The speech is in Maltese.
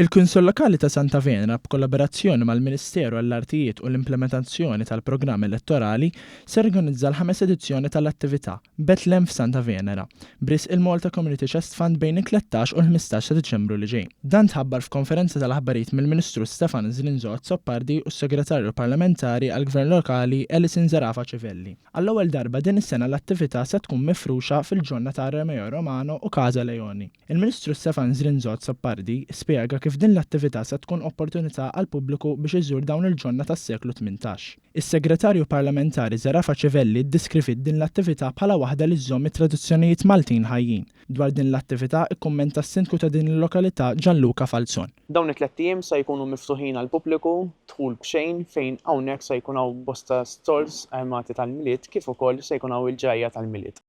Il-Kunsill Lokali ta' Santa Venera b'kollaborazzjoni mal-Ministeru għall-Artijiet u l-Implementazzjoni tal-Programm Elettorali se jorganizza l-ħames edizzjoni tal-attività Betlem f'Santa Venera b'risq il-Malta Community Chest Fund bejn it-13 u l-15 ta' Diċembru li ġej. Dan tħabbar f'konferenza tal-aħbarijiet mill-Ministru Stefan Zrinzo Azzopardi u s-Segretarju Parlamentari għall-Gvern Lokali Alison Zerafa Civelli. Għall-ewwel darba din is-sena l-attività se tkun mifruxa fil-ġonna ta' Romeo Romano u Casa Leoni. Il-Ministru Stefan Zrinzo Azzopardi spjega kif din l-attività se tkun opportunità għall-pubbliku biex iżur dawn il-ġonna tas-seklu 18. Is-Segretarju Parlamentari Zerafa Civelli ddeskriviet din l-attività bħala waħda li żżomm it-tradizzjonijiet Maltin ħajjin. Dwar din l-attività ikkummenta s-Sindku ta' din il-lokalità Gianluca Falzon. Dawn it-tlett ijiem se jkunu miftuħin għall-pubbliku, dħul b'xejn, fejn hawnhekk se jkun hawn bosta stalls armati tal-Milied kif ukoll se jkun hawn il-ġrajja tal-Milied.